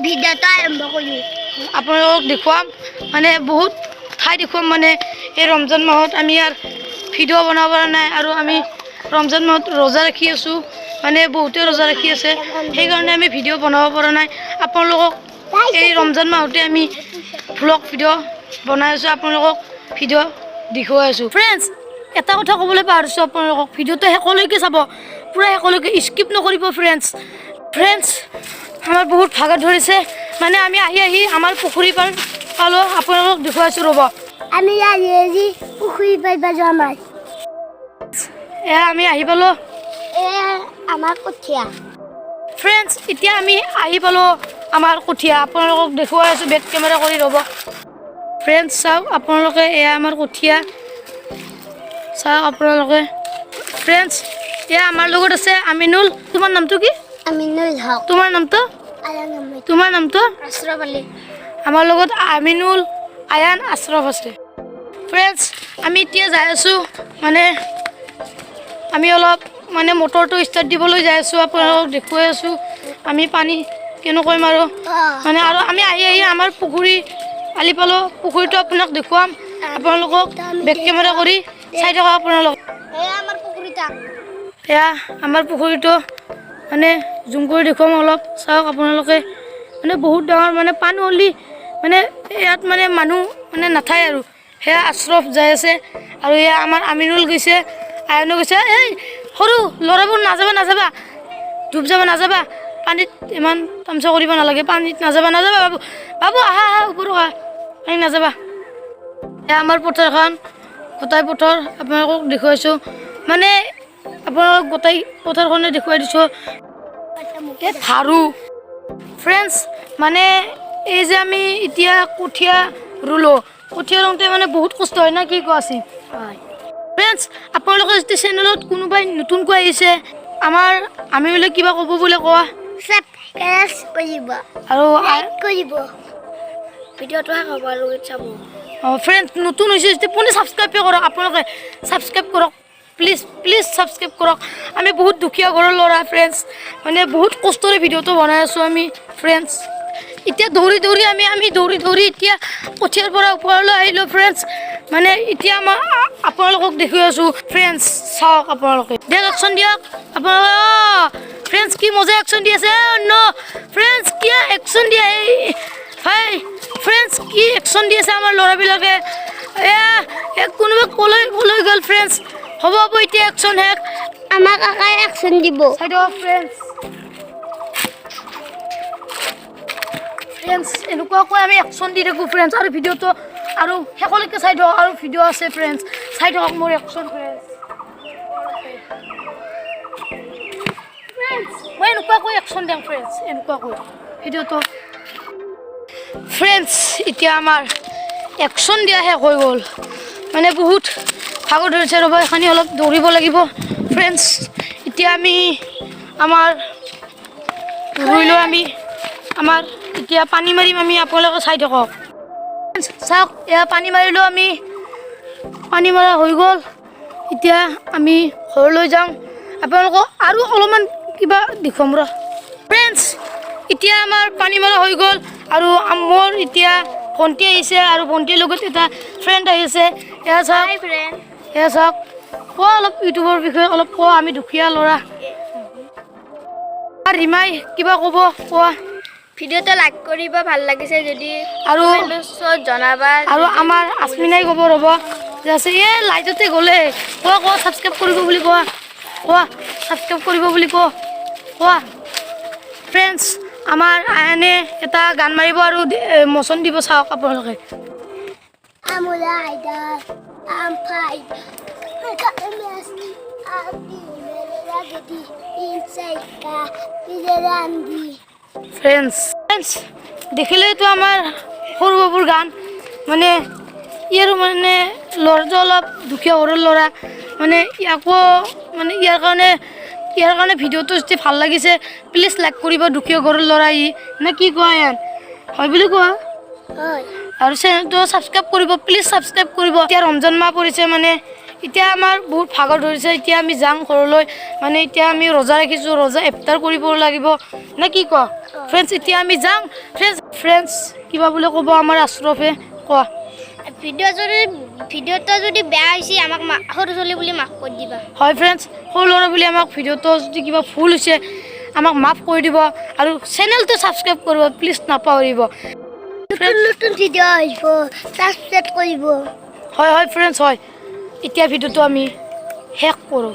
ভিডিঅ'টো আৰম্ভ কৰোঁ। আপোনালোকক দেখুৱাম, মানে বহুত ঠাই দেখুৱাম। মানে এই ৰমজান মাহত আমি ইয়াৰ ভিডিঅ' বনাব পৰা নাই আৰু আমি ৰমজান মাহত ৰোজা ৰাখি আছোঁ, মানে বহুতে ৰোজা ৰাখি আছে, সেইকাৰণে আমি ভিডিঅ' বনাব পৰা নাই। আপোনালোকক এই ৰমজান মাহতে আমি ভ্লগ ভিডিঅ' বনাই আছোঁ, আপোনালোকক ভিডিঅ' দেখুৱাই আছোঁ। ফ্ৰেণ্ডছ, এটা কথা ক'বলৈ পাহৰিছোঁ, আপোনালোকক ভিডিঅ'টো শেষলৈকে চাব, পূৰা শেষলৈকে স্কিপ নকৰিব ফ্ৰেণ্ডছ। ফ্ৰেণ্ডছ, আমাৰ বহুত ভাগৰ ধৰিছে, মানে আমি আহি আহি আমাৰ পুখুৰী পাৰ পালোঁ, আপোনালোকক দেখুৱাইছোঁ, ৰ'ব। আমি আজি আজি পুখুৰী পাৰিব যোৱা নাই। এয়া আমি আহি পালোঁ। এয়া আমাৰ কঠীয়া। ফ্ৰেণ্ডছ, এতিয়া আমি আহি পালোঁ আমাৰ কঠীয়া, আপোনালোকক দেখুৱাই আছোঁ, বেক কেমেৰা কৰি, ৰ'ব। ফ্ৰেণ্ডছ, চাওক আপোনালোকে, এয়া আমাৰ কঠীয়া, চাওক আপোনালোকে। ফ্ৰেণ্ডছ, এয়া আমাৰ লগত আছে আমিনুল। তোমাৰ নামটো কি? আমিনুল হক। তোমাৰ নামটো? আয়ান আহমেদ। তোমাৰ নামটো? আশ্ৰফ আলী। আমাৰ লগত আমিনুল, আয়ান, আশ্ৰফ আছে। ফ্ৰেণ্ডছ, আমি এতিয়া যাই আছোঁ, মানে আমি অলপ মানে মটৰটো ষ্টাৰ্ট দিবলৈ যাই আছোঁ, আপোনালোকক দেখুৱাই আছোঁ আমি পানী কেনেকৈ মাৰোঁ। মানে আৰু আমি আহি আহি আমাৰ পুখুৰী আলি পালোঁ, পুখুৰীটো আপোনাক দেখুৱাম, আপোনালোকক বেক কেমেৰা কৰি চাই থাকক আপোনালোক। এয়া আমাৰ পুখুৰীটা। এয়া আমাৰ পুখুৰীটো, মানে জুম কৰি দেখুৱাম অলপ, চাওক আপোনালোকে। মানে বহুত ডাঙৰ, মানে পানী হ'লি মানে ইয়াত মানে মানুহ মানে নাথায়। আৰু সেয়া আশ্ৰফ যাই আছে আৰু এয়া আমাৰ আমিনুল গৈছে, আয়নো গৈছে। এই সৰু ল'ৰাবোৰ, নাযাবা, নাযাবা, ডুব যাব, নাযাবা পানীত। ইমান তামচা কৰিব নালাগে, পানীত নাযাবা, নাযাবা। বাবু, বাবু, আহা, আহা, ওপৰত আহা, পানীত নাযাবা। এয়া আমাৰ পথাৰখন, গোটাই পথাৰ আপোনালোকক দেখুৱাইছোঁ, মানে আপোনালোকক গোটেই পথাৰখনে দেখুৱাই দিছোঁ। এই ভাৰু ফ্ৰেণ্ডছ, মানে এই যে আমি এতিয়া কঠীয়া ৰুলোঁ, কঠীয়া ৰুওঁতে মানে বহুত কষ্ট হয় না, কি কোৱা আছে? হয়। ফ্ৰেণ্ডছ, আপোনালোকে যদি চেনেলত কোনোবাই নতুনকৈ আহিছে, আমাৰ আমি বোলে কিবা ক'ব বোলে কোৱা। ছাবস্ক্ৰাইব কৰিব। আৰু লাইক কৰিব, ভিডিঅ'টো শেষ হ'ব আৰু চাব। অঁ ফ্ৰেণ্ডছ, নতুন হৈছে যদি পোনে ছাবস্ক্ৰাইবে কৰক, আপোনালোকে ছাবস্ক্ৰাইব কৰক, প্লিজ প্লিজ ছাবস্ক্ৰাইব কৰক। আমি বহুত দুখীয়া ঘৰৰ ল'ৰা ফ্ৰেণ্ডছ, মানে বহুত কষ্টৰে ভিডিঅ'টো বনাই আছোঁ আমি। ফ্ৰেণ্ডছ, এতিয়া দৌৰি দৌৰি আমি দৌৰি দৌৰি এতিয়া কঠীয়াৰ পৰা ওপৰলৈ আহিলোঁ। ফ্ৰেণ্ডছ, মানে এতিয়া আমাৰ আপোনালোকক দেখুৱাই আছোঁ। ফ্ৰেণ্ডছ, চাওক আপোনালোকে, দিয়ক, একশ্যন দিয়ক আপোনালোকে। ফ্ৰেণ্ডছ, কি মজা একশ্যন দি আছে ন। ফ্ৰেণ্ডছ, কি একশ্যন দিয়ে হাই। ফ্ৰেণ্ডছ, কি একশ্যন দি আছে আমাৰ ল'ৰাবিলাকে। এয়া এ কোনোবা ক'লৈ ক'লৈ গ'ল। ফ্ৰেণ্ডছ, হ'ব হ'ব, এতিয়া একশ্যন শেষ। আমাৰ কাকাই একশ্যন দিব। চাই দিয়ক ফ্ৰেণ্ডছ। ফ্ৰেণ্ডছ, এনেকুৱাকৈ আমি একশ্যন দি থাকোঁ ফ্ৰেণ্ডছ। আৰু ভিডিঅ'টো আৰু শেষলৈকে চাই থাকক, আৰু ভিডিঅ' আছে ফ্ৰেণ্ডছ, চাই থাকক মোৰ একশ্যন। ফ্ৰেণ্ডছ, মই এনেকুৱাকৈ একশ্যন দিওঁ ফ্ৰেণ্ডছ, এনেকুৱাকৈ ভিডিঅ'টো। ফ্ৰেণ্ডছ, এতিয়া আমাৰ একশ্যন দিয়া শেষ হৈ গ'ল, মানে বহুত ভাগৰ ধৰিছে, ৰ'ব, এইখিনি অলপ দৌৰিব লাগিব। ফ্ৰেণ্ডছ, এতিয়া আমি আমাৰ ৰুই লৈ আমি আমাৰ এতিয়া পানী মাৰিম আমি, আপোনালোকে চাই থাকক। Friends, চাওক, এয়া পানী মাৰিলোঁ আমি, পানী মৰা হৈ গ'ল। এতিয়া আমি ঘৰলৈ যাওঁ, আপোনালোকক আৰু অলপমান কিবা দেখুৱাম ৰ। ফ্ৰেণ্ডছ, এতিয়া আমাৰ পানী মৰা হৈ গ'ল আৰু মোৰ এতিয়া ভণ্টি আহিছে আৰু ভণ্টিৰ লগত এটা ফ্ৰেণ্ড আহিছে। এয়া চাওক। ফ্ৰেণ্ড। এয়া চাওক। কোৱা অলপ ইউটিউবৰ বিষয়ে অলপ কোৱা, আমি দুখীয়া ল'ৰা। ৰিমাই কিবা ক'ব, কোৱা। ভিডিঅ'টো লাইক কৰিব, ভাল লাগিছে যদি আৰু কমেণ্টছত জনাবা। আৰু আমাৰ আচমিনাই ক'ব, ৰ'ব, যে আছে এই লাইটতে গ'লে। কোৱা, কোৱা, ছাবস্ক্ৰাইব কৰিব বুলি কোৱা, কোৱা, ছাবস্ক্ৰাইব কৰিব বুলি কোৱা, কোৱা। ফ্ৰেণ্ডছ, আমাৰ আয়ানে এটা গান মাৰিব আৰু মোচন দিব, চাওক আপোনালোকে। I'm a rider, I'm fine. I got a mess. I'm inside the friends, friends, দেখিলেতো আমাৰ সৰু বাবুৰ গান, মানে ইয়াৰো মানে ল'ৰাটো অলপ দুখীয়া ঘৰৰ ল'ৰা, মানে ইয়াকো মানে ইয়াৰ কাৰণে ভিডিঅ'টো যদি ভাল লাগিছে, প্লিজ লাইক কৰিব। দুখীয়া ঘৰৰ ল'ৰা ই নে, কি কোৱা ইয়াৰ হয় বুলি কোৱা। হয়। আৰু চেনেলটো ছাবস্ক্ৰাইব কৰিব, প্লিজ ছাবস্ক্ৰাইব কৰিব। এতিয়া ৰমজান মাহ পৰিছে, মানে এতিয়া আমাৰ বহুত ভাগৰ ধৰিছে। এতিয়া আমি যাম ঘৰলৈ। মানে এতিয়া আমি ৰোজা ৰাখিছোঁ, ৰোজা ইফতাৰ কৰিব লাগিব নে কি কোৱা ফ্ৰেণ্ডছ? এতিয়া আমি যাম ফ্ৰেণ্ডছ। ফ্ৰেণ্ডছ, কিবা বোলে ক'ব আমাৰ আশ্ৰফে, কোৱা। ভিডিঅ'টো যদি বেয়া হৈছে, আমাক সৰু ছোৱালী বুলি মাফ কৰি দিবা। হয় ফ্ৰেণ্ডছ, সৰু ল'ৰা বুলি আমাক ভিডিঅ'টো যদি কিবা ভুল হৈছে, আমাক মাফ কৰি দিব আৰু চেনেলটো ছাবস্ক্ৰাইব কৰিব প্লিজ নাপাহৰিব। নতুন নতুন ভিডিঅ' আহিব, ছাবস্ক্ৰাইব কৰিব। হয় হয় ফ্ৰেণ্ডছ, হয়। এতিয়া ভিডিঅ'টো আমি শেষ কৰোঁ।